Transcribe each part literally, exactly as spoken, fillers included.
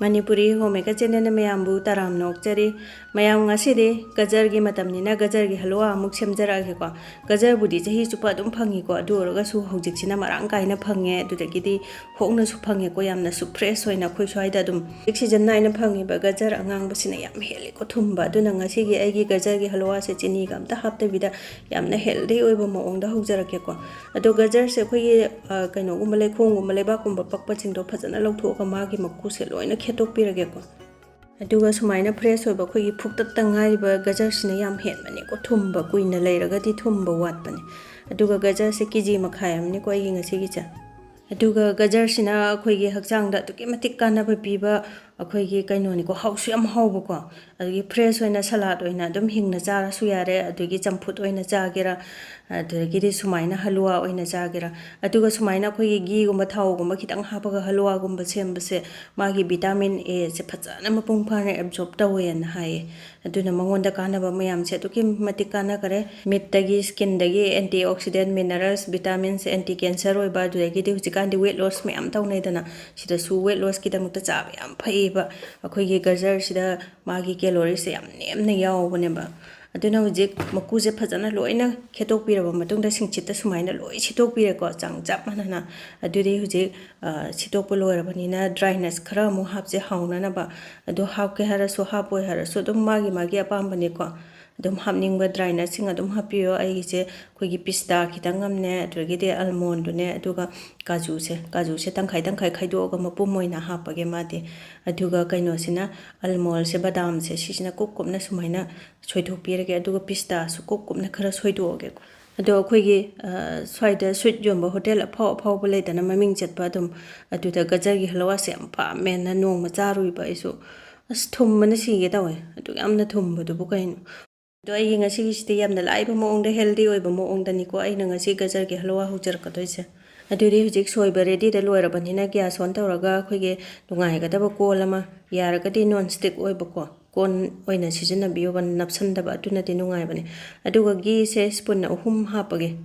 Manipuri home maker ꯆꯦꯅꯦꯜꯅ ꯃꯌꯥꯝꯕꯨ ꯇꯔꯥꯝꯅ ꯑꯣꯛꯆꯔꯤ꯫ ꯃꯌꯥꯝ, ꯉꯁꯤꯗꯤ ꯒꯖꯔꯒꯤ ꯃꯇꯝꯅꯤꯅ ꯒꯖꯔꯒꯤ ꯍꯂꯨꯋꯥ ꯑꯃꯨꯛ ꯁꯦꯝꯖꯔꯛꯑꯒꯦꯀꯣ꯫ ꯒꯖꯔꯕꯨꯗꯤ ꯆꯍꯤ ꯆꯨꯞꯄ ꯑꯗꯨꯝ ꯐꯪꯉꯤꯀꯣ, ꯑꯗꯨ ꯑꯣꯏꯔꯒꯁꯨ ꯍꯧꯖꯤꯛꯁꯤꯅ ꯃꯔꯥꯡ ꯀꯥꯏꯅ ꯐꯪꯉꯦ, ꯑꯗꯨꯗꯒꯤꯗꯤ ꯍꯣꯡꯅꯁꯨ ꯐꯪꯉꯦꯀꯣ, ꯌꯥꯝꯅꯁꯨ ꯐ꯭ꯔꯦꯁ ꯑꯣꯏꯅ ꯑꯩꯈꯣꯏ ꯁ꯭ꯋꯥꯏꯗ ꯑꯗꯨꯝ꯫ ꯍꯧꯖꯤꯛ ꯁꯤꯖꯟ ꯅꯥꯏꯅ ꯐꯪꯉꯤꯕ ꯒꯖꯔ ꯑꯉꯥꯡꯕꯁꯤꯅ ꯌꯥꯝ ꯍꯦꯜꯂꯤꯀꯣ ꯊꯨꯝꯕ꯫ ꯑꯗꯨꯅ ꯉꯁꯤꯒꯤ ꯑꯩꯒꯤ ꯒꯖꯔꯒꯤ ꯍꯂꯨꯋꯥꯁꯦ ꯆꯤꯅꯤꯒ ꯑꯝꯇ ꯍꯥꯞꯇꯕꯤꯗ ꯌꯥꯝꯅ ꯍꯦꯜꯗꯤ ꯑꯣꯏꯕ ꯃꯑꯣꯡꯗ ꯍꯧꯖꯔꯛꯀꯦꯀꯣ꯫ ꯑꯗꯣ ꯒꯖꯔꯁꯦ ꯑꯩꯈꯣꯏꯒꯤ, ꯑ, ꯀꯩꯅꯣꯒꯨꯝꯕ, ꯂꯩꯈꯣꯝꯒꯨꯝꯕ, ꯂꯩꯕꯥꯛꯀꯨꯝꯕ ꯄꯛꯄꯁꯤꯡꯗꯣ ꯐꯖꯅ ꯂꯧꯊꯣꯛꯑꯒ ꯃꯥꯒꯤ ꯃꯀꯨꯁꯦ ꯂꯣꯏꯅ ꯈꯦꯠꯇꯣꯛꯄꯤꯔꯒꯦꯀꯣ꯫ ꯑꯗꯨꯒ ꯁꯨꯃꯥꯏꯅ ꯐ꯭ꯔꯦꯁ ꯑꯣꯏꯕ ꯑꯩꯈꯣꯏꯒꯤ ꯐꯨꯛꯇꯠꯇ ꯉꯥꯏꯔꯤꯕ ꯒꯖꯔꯁꯤꯅ ꯌꯥꯝ ꯍꯦꯟꯕꯅꯦꯀꯣ ꯊꯨꯝꯕ, ꯀꯨꯏꯅ ꯂꯩꯔꯒꯗꯤ ꯊꯨꯝꯕ ꯋꯥꯠꯄꯅꯦ꯫ ꯑꯗꯨꯒ ꯒꯖꯔꯁꯦ ꯀꯦ ꯖꯤ ꯃꯈꯥꯏ ꯑꯃꯅꯤꯀꯣ ꯑꯩꯒꯤ ꯉꯁꯤꯒꯤꯁꯦ꯫ ꯑꯗꯨꯒ ꯒꯖꯔꯁꯤꯅ ꯑꯩꯈꯣꯏꯒꯤ ꯍꯛꯆꯥꯡꯗ ꯑꯗꯨꯛꯀꯤ ꯃꯇꯤꯛ ꯀꯥꯟꯅꯕ ꯄꯤꯕ ꯑꯩꯈꯣꯏꯒꯤ ꯀꯩꯅꯣꯅꯤꯀꯣ, ꯍꯥꯎꯁꯨ ꯌꯥꯝ ꯍꯥꯎꯕꯀꯣ꯫ ꯑꯗꯒꯤ ꯐ꯭ꯔꯦꯁ ꯑꯣꯏꯅ ꯁꯂꯥꯗ ꯑꯣꯏꯅ ꯑꯗꯨꯝ ꯍꯤꯡꯅ ꯆꯥꯔꯁꯨ ꯌꯥꯔꯦ, ꯑꯗꯒꯤ ꯆꯝꯐꯨꯠ ꯑꯣꯏꯅ ꯆꯥꯒꯦꯔꯥ, ꯑꯗꯒꯤꯗꯤ ꯁꯨꯃꯥꯏꯅ ꯍꯂꯨꯋꯥ ꯑꯣꯏꯅ ꯆꯥꯒꯦꯔꯥ꯫ ꯑꯗꯨꯒ ꯁꯨꯃꯥꯏꯅ ꯑꯩꯈꯣꯏꯒꯤ ꯘꯤꯒꯨꯝꯕ, ꯊꯥꯎꯒꯨꯝꯕ ꯈꯤꯇꯪ ꯍꯥꯞꯄꯒ ꯍꯂꯨꯋꯥꯒꯨꯝꯕ ꯁꯦꯝꯕꯁꯦ, ꯃꯥꯒꯤ ꯚꯤꯇꯥꯃꯤꯟ ꯑꯦꯁꯦ ꯐꯖꯅ ꯃꯄꯨꯡ ꯐꯥꯅ ꯑꯦꯕꯖꯣꯔꯕ ꯇꯧꯋꯦꯅ ꯍꯥꯏꯌꯦ꯫ ꯑꯗꯨꯅ ꯃꯉꯣꯟꯗ ꯀꯥꯟꯅꯕ ꯃꯌꯥꯝꯁꯦ ꯑꯗꯨꯛꯀꯤ ꯃꯇꯤꯛ ꯀꯥꯟꯅꯈꯔꯦ꯫ ꯃꯤꯠꯇꯒꯤ, ꯁ꯭ꯀꯤꯟꯗꯒꯤ antioxidant, minerals, vitamins, anti cancer ꯑꯣꯏꯕ, ꯑꯗꯨꯗꯒꯤꯗꯤ ꯍꯧꯖꯤꯛꯀꯥꯟꯗꯤ ꯋꯦꯠ ꯂꯣꯁ ꯃꯌꯥꯝ ꯇꯧꯅꯩꯗꯅ, ꯁꯤꯗꯁꯨ ꯋꯦꯠ ꯂꯣꯁꯀꯤꯗꯃꯛꯇ ꯆꯥꯕ ꯌꯥꯝ ꯐꯩꯌꯦꯕ꯫ ꯑꯩꯈꯣꯏꯒꯤ ꯒꯖꯔꯁꯤꯗ ꯃꯥꯒꯤ ꯀꯦꯂꯣꯔꯤꯁꯦ ꯌꯥꯝ ꯅꯦꯝꯅ ꯌꯥꯎꯕꯅꯦꯕ꯫ ꯑꯗꯨꯅ ꯍꯧꯖꯤꯛ ꯃꯀꯨꯁꯦ ꯐꯖꯅ ꯂꯣꯏꯅ ꯈꯦꯠꯇꯣꯛꯄꯤꯔꯕ ꯃꯇꯨꯡꯗ, ꯁꯤꯡꯆꯤꯠꯇ ꯁꯨꯃꯥꯏꯅ ꯂꯣꯏ ꯁꯤꯠꯇꯣꯛꯄꯤꯔꯦꯀꯣ, ꯆꯥꯡ ꯆꯞ ꯃꯥꯟꯅꯅ꯫ ꯑꯗꯨꯗꯤ ꯍꯧꯖꯤꯛ, ꯑ, ꯁꯤꯠꯇꯣꯛꯄ ꯂꯣꯏꯔꯕꯅꯤꯅ ꯗ꯭ꯔꯥꯏ ꯅꯠꯁ ꯈꯔ ꯑꯃꯨꯛ ꯍꯥꯞꯁꯦ ꯍꯥꯎꯅꯅꯕ꯫ ꯑꯗꯣ ꯍꯥꯞꯀꯦ ꯍꯥꯏꯔꯁꯨ ꯍꯥꯞꯄꯣꯏ ꯍꯥꯏꯔꯁꯨ ꯑꯗꯨꯝ ꯃꯥꯒꯤ ꯃꯥꯒꯤ ꯑꯄꯥꯝꯕꯅꯤꯀꯣ꯫ ꯑꯗꯨꯝ ꯍꯥꯞꯅꯤꯡꯕ ꯗ꯭ꯔꯥꯏ ꯅꯠꯁꯤꯡ ꯑꯗꯨꯝ ꯍꯥꯞꯄꯤꯌꯣ꯫ ꯑꯩꯒꯤꯁꯦ ꯑꯩꯈꯣꯏꯒꯤ ꯄꯤꯁꯇꯥ ꯈꯤꯇꯪ ꯑꯃꯅꯦ, ꯑꯗꯨꯗꯒꯤꯗꯤ ꯑꯜꯃꯣꯟꯗꯨꯅꯦ, ꯑꯗꯨꯒ ꯀꯥꯖꯨꯁꯦ, ꯀꯥꯖꯨꯁꯦ ꯇꯪꯈꯥꯏ ꯇꯪꯈꯥꯏ ꯈꯥꯏꯗꯣꯛꯑꯒ ꯃꯄꯨꯝ ꯑꯣꯏꯅ ꯍꯥꯞꯄꯒꯦ ꯃꯥꯗꯤ꯫ ꯑꯗꯨꯒ ꯀꯩꯅꯣꯁꯤꯅ, ꯑꯜꯃꯣꯟꯁꯦ, ꯕꯗꯥꯝꯁꯦ, ꯁꯤꯁꯤꯅ ꯀꯨꯞ ꯀꯨꯞꯅ ꯁꯨꯃꯥꯏꯅ ꯁꯣꯏꯗꯣꯛꯄꯤꯔꯒꯦ꯫ ꯑꯗꯨꯒ ꯄꯤꯁꯇꯥꯁꯨ ꯀꯨꯞ ꯀꯨꯞꯅ ꯈꯔ ꯁꯣꯏꯗꯣꯛꯑꯒꯦꯀꯣ꯫ ꯑꯗꯣ ꯑꯩꯈꯣꯏꯒꯤ, ꯑ, ꯁ꯭ꯋꯥꯏꯗ ꯁ꯭ꯋꯤꯠ ꯌꯣꯟꯕ ꯍꯣꯇꯦꯜ ꯑꯐꯥꯎ ꯑꯐꯥꯎꯕ ꯂꯩꯗꯅ, ꯃꯃꯤꯡ ꯆꯠꯄ ꯑꯗꯨꯝ, ꯑꯗꯨꯗ ꯒꯖꯔꯒꯤ ꯍꯂꯨꯋꯥꯁꯦ ꯌꯥꯝ ꯄꯥꯝꯃꯦꯅ ꯅꯣꯡꯃ ꯆꯥꯔꯨꯏꯕ ꯑꯩꯁꯨ꯫ ꯑꯁ, ꯊꯨꯝꯕꯅ ꯁꯤꯒꯦ ꯇꯧꯋꯦ꯫ ꯑꯗꯨꯛ ꯌꯥꯝꯅ ꯊꯨꯝꯕꯗꯨꯕꯨ ꯀꯩꯅꯣ? ꯑꯗꯣ ꯑꯩꯒꯤ ꯉꯁꯤꯒꯤꯁꯤꯗꯤ ꯌꯥꯝꯅ ꯂꯥꯏꯕ ꯃꯑꯣꯡꯗ, ꯍꯦꯜꯗꯤ ꯑꯣꯏꯕ ꯃꯑꯣꯡꯗꯅꯤꯀꯣ ꯑꯩꯅ ꯉꯁꯤ ꯒꯖꯔꯒꯤ ꯍꯂꯨꯋꯥ ꯍꯧꯖꯔꯛꯀꯗꯣꯏꯁꯦ꯫ ꯑꯗꯨꯗꯤ ꯍꯧꯖꯤꯛ ꯁꯣꯏꯕ ꯔꯦꯗꯤꯗ ꯂꯣꯏꯔꯕꯅꯤꯅ, ꯒ꯭ꯌꯥꯁ ꯑꯣꯟ ꯇꯧꯔꯒ ꯑꯩꯈꯣꯏꯒꯤ ꯅꯨꯡꯉꯥꯏꯒꯗꯕ ꯀꯣꯜ ꯑꯃ, ꯌꯥꯔꯒꯗꯤ ꯅꯣꯟ ꯁ꯭ꯇꯤꯛ ꯑꯣꯏꯕꯀꯣ ꯀꯣꯟ ꯑꯣꯏꯅ ꯁꯤꯖꯤꯟꯅꯕꯤꯌꯣꯕ, ꯅꯞꯁꯟꯗꯕ, ꯑꯗꯨꯅꯗꯤ ꯅꯨꯡꯉꯥꯏꯕꯅꯦ꯫ ꯑꯗꯨꯒ ꯘꯤꯁꯦ ꯁ꯭ꯄꯨꯟ ꯑꯍꯨꯝ ꯍꯥꯞꯄꯒꯦ꯫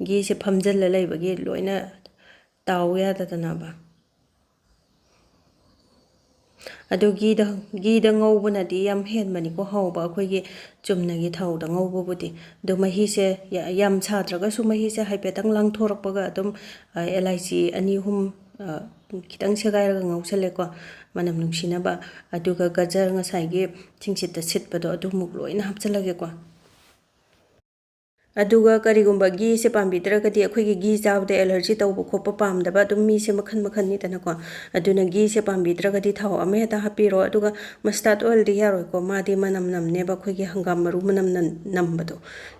ꯘꯤꯁꯦ ꯐꯝꯖꯤꯜꯂ ꯂꯩꯕꯒꯤ ꯂꯣꯏꯅ ꯇꯥꯎ ꯌꯥꯗꯗꯅꯕ꯫ ꯑꯗꯨ ꯘꯤꯗ, ꯘꯤꯗ ꯉꯧꯕꯅꯗꯤ ꯌꯥꯝ ꯍꯦꯟꯕꯅꯤꯀꯣ ꯍꯥꯎꯕ, ꯑꯩꯈꯣꯏꯒꯤ ꯆꯨꯝꯅꯒꯤ ꯊꯥꯎꯗ ꯉꯧꯕꯕꯨꯗꯤ꯫ ꯑꯗꯣ ꯃꯍꯤꯁꯦ ꯌꯥ-, ꯌꯥꯝ ꯁꯥꯗ꯭ꯔꯒꯁꯨ ꯃꯍꯤꯁꯦ ꯍꯥꯏꯐꯦꯠꯇꯪ ꯂꯥꯡꯊꯣꯔꯛꯄꯒ ꯑꯗꯨꯝ, ꯑ, ꯑꯦꯂꯥꯏꯆꯤ ꯑꯅꯤ ꯑꯍꯨꯝ, ꯑ, ꯈꯤꯇꯪ ꯁꯦꯒꯥꯏꯔꯒ ꯉꯧꯁꯜꯂꯦꯀꯣ, ꯃꯅꯝ ꯅꯨꯡꯁꯤꯅꯕ꯫ ꯑꯗꯨꯒ ꯒꯖꯔ ꯉꯁꯥꯏꯒꯤ ꯁꯤꯡꯁꯤꯠꯇ ꯁꯤꯠꯄꯗꯣ ꯑꯗꯨꯃꯨꯛ ꯂꯣꯏꯅ ꯍꯥꯞꯆꯜꯂꯒꯦꯀꯣ꯫ ꯑꯗꯨꯒ ꯀꯔꯤꯒꯨꯝꯕ ꯘꯤꯁꯦ ꯄꯥꯝꯕꯤꯗ꯭ꯔꯒꯗꯤ, ꯑꯩꯈꯣꯏꯒꯤ ꯘꯤ ꯆꯥꯕꯗ ꯑꯦꯂꯔꯖꯤ ꯇꯧꯕ ꯈꯣꯠꯄ ꯄꯥꯝꯗꯕ ꯑꯗꯨꯝ ꯃꯤꯁꯦ ꯃꯈꯜ ꯃꯈꯜꯅꯤꯗꯅꯀꯣ꯫ ꯑꯗꯨꯅ ꯘꯤꯁꯦ ꯄꯥꯝꯕꯤꯗ꯭ꯔꯒꯗꯤ ꯊꯥꯎ ꯑꯃ ꯍꯦꯛꯇ ꯍꯥꯞꯄꯤꯔꯣ꯫ ꯑꯗꯨꯒ mustard oilꯗꯤ ꯌꯥꯔꯣꯏꯀꯣ, ꯃꯥꯗꯤ ꯃꯅꯝ ꯅꯝꯅꯦꯕ, ꯑꯩꯈꯣꯏꯒꯤ ꯍꯪꯒꯥꯝ ꯃꯔꯨ ꯃꯅꯝ ꯅꯝ-, ꯅꯝꯕꯗꯣ꯫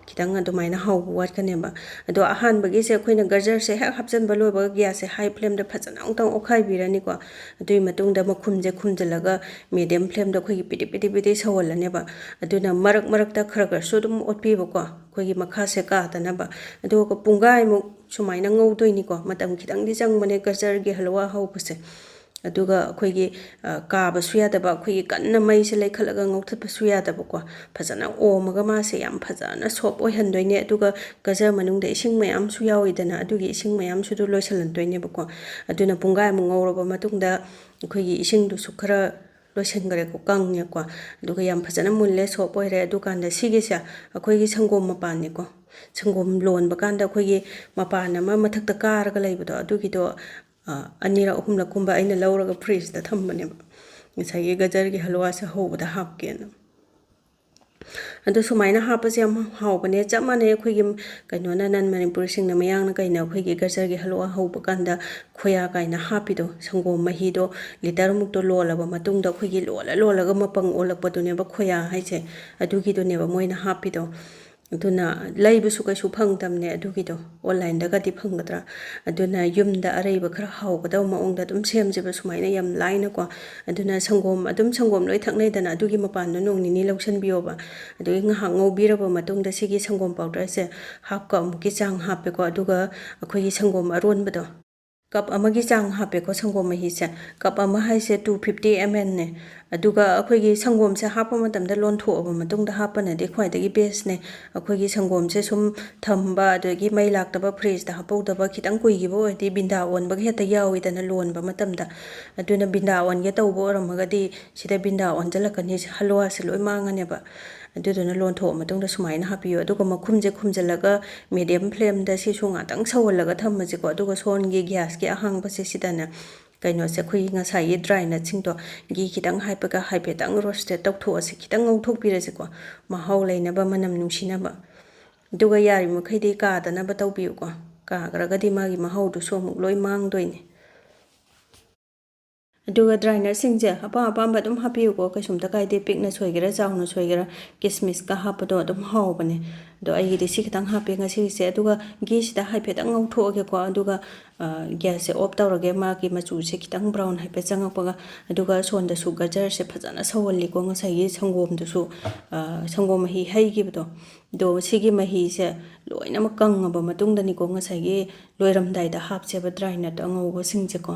ꯈꯤꯇꯪ ꯑꯗꯨꯃꯥꯏꯅ ꯍꯥꯎꯕ ꯋꯥꯠꯀꯅꯦꯕ꯫ ꯑꯗꯣ ꯑꯍꯥꯟꯕꯒꯤꯁꯦ ꯑꯩꯈꯣꯏꯅ ꯒꯖꯔꯁꯦ ꯍꯦꯛ ꯍꯥꯞꯆꯤꯟꯕ ꯂꯣꯏꯕꯒ gasꯁꯦ high flameꯗ ꯐꯖꯅ ꯑꯃꯨꯛꯇꯪ ꯑꯣꯠꯈꯥꯏꯕꯤꯔꯅꯤꯀꯣ꯫ ꯑꯗꯨꯒꯤ ꯃꯇꯨꯡꯗ ꯃꯈꯨꯝꯁꯦ ꯈꯨꯝꯖꯤꯜꯂꯒ medium flameꯗ ꯑꯩꯈꯣꯏꯒꯤ ꯄꯤꯗꯤꯛ ꯄꯤꯗꯤꯛ ꯄꯤꯗꯤꯛ ꯁꯧꯍꯜꯂꯅꯦꯕ꯫ ꯑꯗꯨꯅ ꯃꯔꯛ ꯃꯔꯛꯇ ꯈꯔ ꯈꯔꯁꯨ ꯑꯗꯨꯝ ꯑꯣꯠꯄꯤꯕꯀꯣ, ꯑꯩꯈꯣꯏꯒꯤ ꯃꯈꯥꯁꯦ ꯀꯥꯗꯅꯕ꯫ ꯑꯗꯨꯒ ꯄꯨꯡꯈꯥꯏꯃꯨꯛ ꯁꯨꯃꯥꯏꯅ ꯉꯧꯗꯣꯏꯅꯤꯀꯣ꯫ ꯃꯇꯝ ꯈꯤꯇꯪꯗꯤ ꯆꯪꯕꯅꯦ ꯒꯖꯔꯒꯤ ꯍꯜꯋꯥ ꯍꯧꯕꯁꯦ꯫ ꯑꯗꯨꯒ ꯑꯩꯈꯣꯏꯒꯤ, ꯑ, ꯀꯥꯕꯁꯨ ꯌꯥꯗꯕ, ꯑꯩꯈꯣꯏꯒꯤ ꯀꯟꯅ ꯃꯩꯁꯦ ꯂꯩꯈꯠꯂꯒ ꯉꯧꯊꯠꯄꯁꯨ ꯌꯥꯗꯕꯀꯣ꯫ ꯐꯖꯅ ꯑꯣꯝꯃꯒ ꯃꯥꯁꯦ ꯌꯥꯝ ꯐꯖꯅ soft ꯑꯣꯏꯍꯟꯗꯣꯏꯅꯦ꯫ ꯑꯗꯨꯒ ꯒꯖꯔ ꯃꯅꯨꯡꯗ ꯏꯁꯤꯡ ꯃꯌꯥꯝꯁꯨ ꯌꯥꯎꯋꯤꯗꯅ, ꯑꯗꯨꯒꯤ ꯏꯁꯤꯡ ꯃꯌꯥꯝꯁꯨ ꯑꯗꯨ ꯂꯣꯏꯁꯤꯜꯍꯟꯗꯣꯏꯅꯦꯕꯀꯣ꯫ ꯑꯗꯨꯅ ꯄꯨꯡꯈꯥꯏꯃꯨꯛ ꯉꯧꯔꯕ ꯃꯇꯨꯡꯗ ꯑꯩꯈꯣꯏꯒꯤ ꯏꯁꯤꯡꯗꯨꯁꯨ ꯈꯔ ꯂꯣꯏꯁꯤꯟꯈ꯭ꯔꯦꯀꯣ, ꯀꯪꯉꯦꯀꯣ꯫ ꯑꯗꯨꯒ ꯌꯥꯝ ꯐꯖꯅ ꯃꯨꯜꯂꯦ, soft ꯑꯣꯏꯔꯦ꯫ ꯑꯗꯨꯀꯥꯟꯗ ꯁꯤꯒꯤꯁꯦ ꯑꯩꯈꯣꯏꯒꯤ ꯁꯪꯒꯣꯝ ꯃꯄꯥꯟꯅꯤꯀꯣ꯫ ꯁꯪꯒꯣꯝ ꯂꯣꯟꯕ ꯀꯥꯟꯗ ꯑꯩꯈꯣꯏꯒꯤ ꯃꯄꯥꯟ ꯑꯃ ꯃꯊꯛꯇ ꯀꯥꯔꯒ ꯂꯩꯕꯗꯣ, ꯑꯗꯨꯒꯤꯗꯣ, ꯑ, ꯑꯅꯤꯔꯛ ꯑꯍꯨꯝꯂꯛ ꯀꯨꯝꯕ ꯑꯩꯅ ꯂꯧꯔꯒ fridgeꯇ ꯊꯝꯕꯅꯦꯕ꯫ ꯉꯁꯥꯏꯒꯤ ꯒꯖꯔꯒꯤ ꯍꯜꯋꯥꯁꯦ ꯍꯧꯕꯗ ꯍꯥꯞꯀꯦꯅ꯫ ꯑꯗꯣ ꯁꯨꯃꯥꯏꯅ ꯍꯥꯞꯄꯁꯦ ꯌꯥꯝ ꯍꯥꯎꯕꯅꯦ꯫ ꯆꯞ ꯃꯥꯟꯅꯩ, ꯑꯩꯈꯣꯏꯒꯤ ꯀꯩꯅꯣꯅ, non ꯃꯅꯤꯄꯨꯔꯤꯁꯤꯡꯅ, ꯃꯌꯥꯡꯅ ꯀꯩꯅ ꯑꯩꯈꯣꯏꯒꯤ ꯒꯖꯔꯒꯤ ꯍꯜꯋꯥ ꯍꯧꯕ ꯀꯥꯟꯗ ꯈꯣꯌꯥ ꯀꯥꯏꯅ ꯍꯥꯞꯄꯤꯗꯣ, ꯁꯪꯒꯣꯝ ꯃꯍꯤꯗꯣ ꯂꯤꯇꯔꯃꯨꯛꯇꯣ ꯂꯣꯜꯂꯕ ꯃꯇꯨꯡꯗ ꯑꯩꯈꯣꯏꯒꯤ ꯂꯣꯜꯂ ꯂꯣꯜꯂꯒ ꯃꯄꯪ ꯑꯣꯜꯂꯛꯄꯗꯨꯅꯦꯕ ꯈꯣꯌꯥ ꯍꯥꯏꯁꯦ꯫ ꯑꯗꯨꯒꯤꯗꯨꯅꯦꯕ ꯃꯣꯏꯅ ꯍꯥꯞꯄꯤꯗꯣ꯫ ꯑꯗꯨꯅ ꯂꯩꯕꯁꯨ ꯀꯩꯁꯨ ꯐꯪꯗꯕꯅꯦ ꯑꯗꯨꯒꯤꯗꯣ, onlineꯗꯒꯗꯤ ꯐꯪꯒꯗ꯭ꯔꯥ? ꯑꯗꯨꯅ ꯌꯨꯝꯗ ꯑꯔꯩꯕ ꯈꯔ ꯍꯥꯎꯒꯗꯕ ꯃꯑꯣꯡꯗ ꯑꯗꯨꯝ ꯁꯦꯝꯁꯦꯕ ꯁꯨꯃꯥꯏꯅ ꯌꯥꯝ ꯂꯥꯏꯅꯀꯣ꯫ ꯑꯗꯨꯅ ꯁꯪꯒꯣꯝ, ꯑꯗꯨꯝ ꯁꯪꯒꯣꯝ ꯂꯣꯏ ꯊꯛꯅꯩꯗꯅ, ꯑꯗꯨꯒꯤ ꯃꯄꯥꯟꯗꯣ ꯅꯣꯡ ꯅꯤꯅꯤ ꯂꯧꯁꯟꯕꯤꯌꯣꯕ꯫ ꯑꯗꯨꯒꯤ ꯉꯥꯏꯍꯥꯛ ꯉꯧꯕꯤꯔꯕ ꯃꯇꯨꯡꯗ ꯁꯤꯒꯤ ꯁꯪꯒꯣꯝ powderꯁꯦ half cup ꯑꯃꯨꯛꯀꯤ ꯆꯥꯡ ꯍꯥꯞꯄꯦꯀꯣ꯫ ꯑꯗꯨꯒ ꯑꯩꯈꯣꯏꯒꯤ ꯁꯪꯒꯣꯝ ꯑꯔꯣꯟꯕꯗꯣ cup ꯑꯃꯒꯤ ꯆꯥꯡ ꯍꯥꯞꯄꯦꯀꯣ꯫ ꯁꯪꯒꯣꯝ ꯃꯍꯤꯁꯦ cup ꯑꯃ ꯍꯥꯏꯁꯦ two fifty mlꯅꯦ꯫ ꯑꯗꯨꯒ ꯑꯩꯈꯣꯏꯒꯤ ꯁꯪꯒꯣꯝꯁꯦ ꯍꯥꯞꯄ ꯃꯇꯝꯗ ꯂꯣꯟꯊꯣꯛꯑꯕ ꯃꯇꯨꯡꯗ ꯍꯥꯞꯄꯅꯗꯤ ꯈ꯭ꯋꯥꯏꯗꯒꯤ best ꯅꯦ꯫ ꯑꯩꯈꯣꯏꯒꯤ ꯁꯪꯒꯣꯝꯁꯦ ꯁꯨꯝ ꯊꯝꯕ, ꯑꯗꯒꯤ ꯃꯩ ꯂꯥꯛꯇꯕ, fridge ꯇ ꯍꯥꯞꯍꯧꯗꯕ, ꯈꯤꯇꯪ ꯀꯨꯏꯈꯤꯕ ꯑꯣꯏꯔꯗꯤ ꯕꯤꯟꯗꯥ ꯑꯣꯟꯕꯒ ꯍꯦꯛꯇ ꯌꯥꯎꯋꯤꯗꯅ ꯂꯣꯟꯕ ꯃꯇꯝꯗ꯫ ꯑꯗꯨꯅ ꯕꯤꯟꯗꯥ ꯑꯣꯟꯒꯦ ꯇꯧꯕ ꯑꯣꯏꯔꯝꯃꯒꯗꯤ ꯁꯤꯗ ꯕꯤꯟꯗꯥ ꯑꯣꯟꯁꯤꯜꯂꯛꯀꯅꯤ, ꯍꯜꯋꯥꯁꯦ ꯂꯣꯏ ꯃꯥꯡꯉꯅꯦꯕ꯫ ꯑꯗꯨꯗꯨꯅ ꯂꯣꯟꯊꯣꯛꯑ ꯃꯇꯨꯡꯗ ꯁꯨꯃꯥꯏꯅ ꯍꯥꯞꯄꯤꯌꯨ꯫ ꯑꯗꯨꯒ ꯃꯈꯨꯝꯁꯦ ꯈꯨꯝꯖꯤꯜꯂꯒ medium flame ꯗ ꯁꯤꯁꯨ ꯉꯥꯛꯇꯪ ꯁꯧꯍꯜꯂꯒ ꯊꯝꯃꯁꯤꯀꯣ꯫ ꯑꯗꯨꯒ ꯁꯣꯝꯒꯤ gas ꯀꯤ ꯑꯍꯥꯡꯕꯁꯦ ꯁꯤꯗꯅꯦ, ꯀꯩꯅꯣꯁꯦ, ꯑꯩꯈꯣꯏꯒꯤ ꯉꯁꯥꯏꯒꯤ dry nut ꯁꯤꯡꯗꯣ, ghee ꯈꯤꯇꯪ ꯍꯥꯞꯄꯒ ꯍꯥꯏꯐꯦꯠꯇꯪ roasted ꯇꯧꯊꯣꯛꯑꯁꯤ, ꯈꯤꯇꯪ ꯉꯧꯊꯣꯛꯄꯤꯔꯁꯤꯀꯣ, ꯃꯍꯥꯎ ꯂꯩꯅꯕ, ꯃꯅꯝ ꯅꯨꯡꯁꯤꯅꯕ꯫ ꯑꯗꯨꯒ ꯌꯥꯔꯤꯕ ꯃꯈꯩꯗꯤ ꯀꯥꯗꯅꯕ ꯇꯧꯕꯤꯌꯨꯀꯣ, ꯀꯥꯈ꯭ꯔꯒꯗꯤ ꯃꯥꯒꯤ ꯃꯍꯥꯎꯗꯨꯁꯨ ꯑꯃꯨꯛ ꯂꯣꯏ ꯃꯥꯡꯗꯣꯏꯅꯦ꯫ ꯑꯗꯨꯒ dry nut ꯁꯤꯡꯁꯦ ꯑꯄꯥꯝ ꯑꯄꯥꯝꯕ ꯑꯗꯨꯝ ꯍꯥꯞꯄꯤꯌꯨꯀꯣ, ꯀꯩꯁꯨꯝꯇ ꯀꯥꯏꯗꯦ꯫ ꯄꯤꯛꯅ ꯁꯣꯏꯒꯦꯔꯥ, ꯆꯥꯎꯅ ꯁꯣꯏꯒꯦꯔꯥ, ꯀꯤꯁꯃꯤꯁꯀ ꯍꯥꯞꯄꯗꯣ ꯑꯗꯨꯝ ꯍꯥꯎꯕꯅꯦ꯫ ꯑꯗꯣ ꯑꯩꯒꯤꯗꯤ ꯁꯤ ꯈꯤꯇꯪ ꯍꯥꯞꯄꯦ ꯉꯁꯤꯒꯤꯁꯦ꯫ ꯑꯗꯨꯒ ghee ꯁꯤꯗ ꯍꯥꯏꯐꯦꯠꯇꯪ ꯉꯧꯊꯣꯛꯑꯒꯦꯀꯣ꯫ ꯑꯗꯨꯒ, ꯑ, gas ꯁꯦ off ꯇꯧꯔꯒꯦ, ꯃꯥꯒꯤ ꯃꯆꯨꯁꯦ ꯈꯤꯇꯪ brown ꯍꯥꯏꯐꯦꯠ ꯆꯪꯉꯛꯄꯒ꯫ ꯑꯗꯨꯒ ꯁꯣꯝꯗꯁꯨ ꯒꯖꯔꯁꯦ ꯐꯖꯅ ꯁꯧꯍꯜꯂꯤꯀꯣ, ꯉꯁꯥꯏꯒꯤ ꯁꯪꯒꯣꯝꯗꯨꯁꯨ, ꯑ, ꯁꯪꯒꯣꯝ ꯃꯍꯤ ꯍꯩꯈꯤꯕꯗꯣ꯫ ꯑꯗꯣ ꯁꯤꯒꯤ ꯃꯍꯤꯁꯦ ꯂꯣꯏꯅꯃꯛ ꯀꯪꯉꯕ ꯃꯇꯨꯡꯗꯅꯤꯀꯣ ꯉꯁꯥꯏꯒꯤ ꯂꯣꯏꯔꯝꯗꯥꯏꯗ ꯍꯥꯞꯁꯦꯕ dry nut ꯑꯉꯧꯕꯁꯤꯡꯁꯦꯀꯣ꯫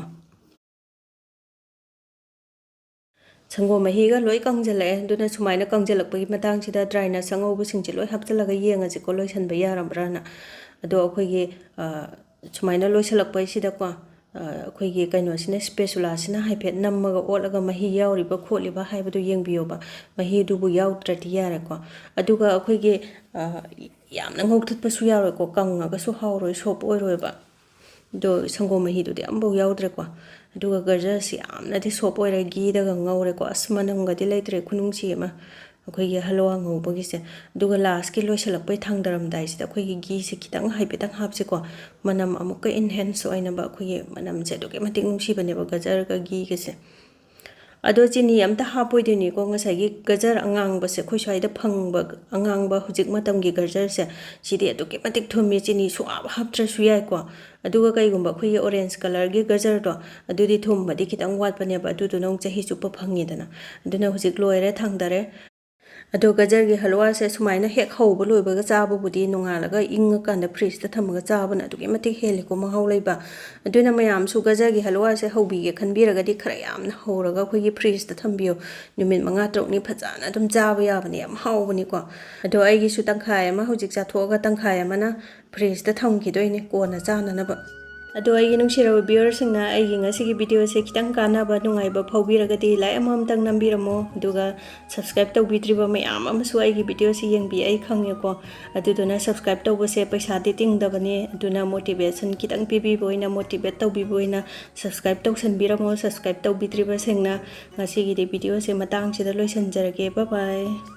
ꯁꯪꯒꯣꯝ ꯃꯍꯤꯒ ꯂꯣꯏ ꯀꯪꯁꯤꯜꯂꯛꯑꯦ꯫ ꯑꯗꯨꯅ ꯁꯨꯃꯥꯏꯅ ꯀꯪꯁꯤꯜꯂꯛꯄꯒꯤ ꯃꯇꯥꯡꯁꯤꯗ dry nuts ꯑꯉꯧꯕꯁꯤꯡꯁꯦ ꯂꯣꯏ ꯍꯥꯞꯆꯤꯜꯂꯒ ꯌꯦꯡꯉꯁꯤꯀꯣ, ꯂꯣꯏꯁꯤꯟꯕ ꯌꯥꯔꯕ꯭ꯔꯥꯅ꯫ ꯑꯗꯣ ꯑꯩꯈꯣꯏꯒꯤ, ꯑ, ꯁꯨꯃꯥꯏꯅ ꯂꯣꯏꯁꯤꯜꯂꯛꯄꯩꯁꯤꯗꯀꯣ, ꯑ, ꯑꯩꯈꯣꯏꯒꯤ ꯀꯩꯅꯣꯁꯤꯅ, spatula ꯁꯤꯅ ꯍꯥꯏꯐꯦꯠ ꯅꯝꯃꯒ ꯑꯣꯠꯂꯒ ꯃꯍꯤ ꯌꯥꯎꯔꯤꯕ ꯈꯣꯠꯂꯤꯕ ꯍꯥꯏꯕꯗꯨ ꯌꯦꯡꯕꯤꯌꯣꯕ꯫ ꯃꯍꯤꯗꯨꯕꯨ ꯌꯥꯎꯗ꯭ꯔꯗꯤ ꯌꯥꯔꯦꯀꯣ꯫ ꯑꯗꯨꯒ ꯑꯩꯈꯣꯏꯒꯤ, ꯑ, ꯌꯥꯝꯅ ꯉꯧꯊꯠꯄꯁꯨ ꯌꯥꯔꯣꯏꯀꯣ, ꯀꯪꯉꯒꯁꯨ ꯍꯥꯎꯔꯣꯏ, soft ꯑꯣꯏꯔꯣꯏꯕ꯫ ꯑꯗꯣ ꯁꯪꯒꯣꯝ ꯃꯍꯤꯗꯨꯗꯤ ꯑꯝꯐꯥꯎ ꯌꯥꯎꯗ꯭ꯔꯦꯀꯣ꯫ ꯑꯗꯨꯒ ꯒꯖꯔꯁꯤ ꯌꯥꯝꯅꯗꯤ soft ꯑꯣꯏꯔꯦ, gheeꯗꯒ ꯉꯧꯔꯦꯀꯣ꯫ ꯑꯁ, ꯃꯅꯝꯒꯗꯤ ꯂꯩꯇ꯭ꯔꯦ, ꯈꯨꯅꯨꯡꯁꯤ ꯑꯃ, ꯑꯩꯈꯣꯏꯒꯤ ꯍꯜꯋꯥ ꯉꯧꯕꯒꯤꯁꯦ꯫ ꯑꯗꯨꯒ last ꯀꯤ ꯂꯣꯏꯁꯤꯜꯂꯛꯄꯩ ꯊꯥꯡꯗꯔꯝꯗꯥꯏꯁꯤꯗ ꯑꯩꯈꯣꯏꯒꯤ gheeꯁꯦ ꯈꯤꯇꯪ ꯍꯥꯏꯐꯦꯠꯇꯪ ꯍꯥꯞꯁꯤꯀꯣ, ꯃꯅꯝ ꯑꯃꯨꯛꯀ enhance ꯑꯣꯏꯅꯕ꯫ ꯑꯩꯈꯣꯏꯒꯤ ꯃꯅꯝꯁꯦ ꯑꯗꯨꯛꯀꯤ ꯃꯇꯤꯛ ꯅꯨꯡꯁꯤꯕꯅꯦꯕ ꯒꯖꯔꯒ gheeꯒꯁꯦ꯫ ꯑꯗꯣ ꯆꯤꯅꯤ ꯑꯝꯇ ꯍꯥꯞꯄꯣꯏꯗꯣꯏꯅꯤꯀꯣ꯫ ꯉꯁꯥꯏꯒꯤ ꯒꯖꯔ ꯑꯉꯥꯡꯕꯁꯦ, ꯑꯩꯈꯣꯏ ꯁ꯭ꯋꯥꯏꯗ ꯐꯪꯕ ꯑꯉꯥꯡꯕ ꯍꯧꯖꯤꯛ ꯃꯇꯝꯒꯤ ꯒꯖꯔꯁꯦ, ꯁꯤꯗꯤ ꯑꯗꯨꯛꯀꯤ ꯃꯇꯤꯛ ꯊꯨꯝꯃꯤ, ꯆꯤꯅꯤ ꯁꯨꯡꯍꯥꯞ ꯍꯥꯞꯇ꯭ꯔꯁꯨ ꯌꯥꯏꯀꯣ꯫ ꯑꯗꯨꯒ ꯀꯩꯒꯨꯝꯕ ꯑꯩꯈꯣꯏꯒꯤ orange colour ꯒꯤ ꯒꯖꯔꯗꯣ, ꯑꯗꯨꯗꯤ ꯊꯨꯝꯕꯗꯤ ꯈꯤꯇꯪ ꯋꯥꯠꯄꯅꯦꯕ, ꯑꯗꯨꯗꯨꯅ ꯑꯃꯨꯛ ꯆꯍꯤ ꯆꯨꯞꯄ ꯐꯪꯉꯤꯗꯅ꯫ ꯑꯗꯨꯅ ꯍꯧꯖꯤꯛ ꯂꯣꯏꯔꯦ, ꯊꯥꯡꯗꯔꯦ꯫ ꯑꯗꯣ ꯒꯖꯔꯒꯤ ꯍꯜꯋꯥꯁꯦ ꯁꯨꯃꯥꯏꯅ ꯍꯦꯛ ꯍꯧꯕ ꯂꯣꯏꯕꯒ ꯆꯥꯕꯕꯨꯗꯤ ꯅꯣꯡꯉꯥꯜꯂꯒ ꯏꯪꯉꯀꯥꯟꯗ ꯐ꯭ꯔꯤꯖꯇ ꯊꯝꯃꯒ ꯆꯥꯕꯅ ꯑꯗꯨꯛꯀꯤ ꯃꯇꯤꯛ ꯍꯦꯜꯂꯤꯀꯣ ꯃꯍꯥꯎ ꯂꯩꯕ꯫ ꯑꯗꯨꯅ ꯃꯌꯥꯝꯁꯨ ꯒꯖꯔꯒꯤ ꯍꯜꯋꯥꯁꯦ ꯍꯧꯕꯤꯒꯦ ꯈꯟꯕꯤꯔꯒꯗꯤ ꯈꯔ ꯌꯥꯝꯅ ꯍꯧꯔꯒ ꯑꯩꯈꯣꯏꯒꯤ ꯐ꯭ꯔꯤꯖꯇ ꯊꯝꯕꯤꯌꯣ꯫ ꯅꯨꯃꯤꯠ ꯃꯉꯥ ꯇꯔꯨꯛꯅꯤ ꯐꯖꯅ ꯑꯗꯨꯝ ꯆꯥꯕ ꯌꯥꯕꯅꯦ, ꯌꯥꯝ ꯍꯥꯎꯕꯅꯤꯀꯣ꯫ ꯑꯗꯣ ꯑꯩꯒꯤꯁꯨ ꯇꯪꯈꯥꯏ ꯑꯃ ꯍꯧꯖꯤꯛ ꯆꯥꯊꯣꯛꯑꯒ ꯇꯪꯈꯥꯏ ꯑꯃꯅ ꯐ꯭ꯔꯤꯖꯇ ꯊꯝꯈꯤꯗꯣꯏꯅꯦ ꯀꯣꯟꯅ ꯆꯥꯅꯅꯕ꯫ ꯑꯗꯣ ꯑꯩꯒꯤ ꯅꯨꯡꯁꯤꯔꯕ ꯚꯤꯌꯨꯋꯔꯁꯤꯡꯅ ꯑꯩꯒꯤ ꯉꯁꯤꯒꯤ ꯚꯤꯗꯤꯑꯣꯁꯦ ꯈꯤꯇꯪ ꯀꯥꯟꯅꯕ ꯅꯨꯡꯉꯥꯏꯕ ꯐꯥꯎꯕꯤꯔꯒꯗꯤ ꯂꯥꯏꯛ ꯑꯃꯃꯝꯇꯪ ꯅꯝꯕꯤꯔꯝꯃꯣ꯫ ꯑꯗꯨꯒ ꯁꯕꯁꯀ꯭ꯔꯥꯏꯕ ꯇꯧꯕꯤꯗ꯭ꯔꯤꯕ ꯃꯌꯥꯝ ꯑꯃꯁꯨ ꯑꯩꯒꯤ ꯚꯤꯗꯤꯑꯣꯁꯤ ꯌꯦꯡꯕꯤ, ꯑꯩ ꯈꯪꯉꯦꯀꯣ꯫ ꯑꯗꯨꯗꯨꯅ ꯁꯕꯁꯀ꯭ꯔꯥꯏꯕ ꯇꯧꯕꯁꯦ ꯄꯩꯁꯥꯗꯤ ꯇꯤꯡꯗꯕꯅꯦ꯫ ꯑꯗꯨꯅ ꯃꯣꯇꯤꯚꯦꯁꯟ ꯈꯤꯇꯪ ꯄꯤꯕꯤꯕ ꯑꯣꯏꯅ, ꯃꯣꯇꯤꯚꯦꯠ ꯇꯧꯕꯤꯕ ꯑꯣꯏꯅ ꯁꯕꯁꯀ꯭ꯔꯥꯏꯕ ꯇꯧꯁꯟꯕꯤꯔꯝꯃꯣ꯫ ꯁꯕꯁꯀ꯭ꯔꯥꯏꯕ ꯇꯧꯕꯤꯗ꯭ꯔꯤꯕꯁꯤꯡꯅ꯫ ꯉꯁꯤꯒꯤꯗꯤ ꯚꯤꯗꯤꯑꯣꯁꯦ ꯃꯇꯥꯡꯁꯤꯗ ꯂꯣꯏꯁꯤꯟꯖꯔꯒꯦ꯫ ꯕꯥꯏ ꯕꯥꯏ꯫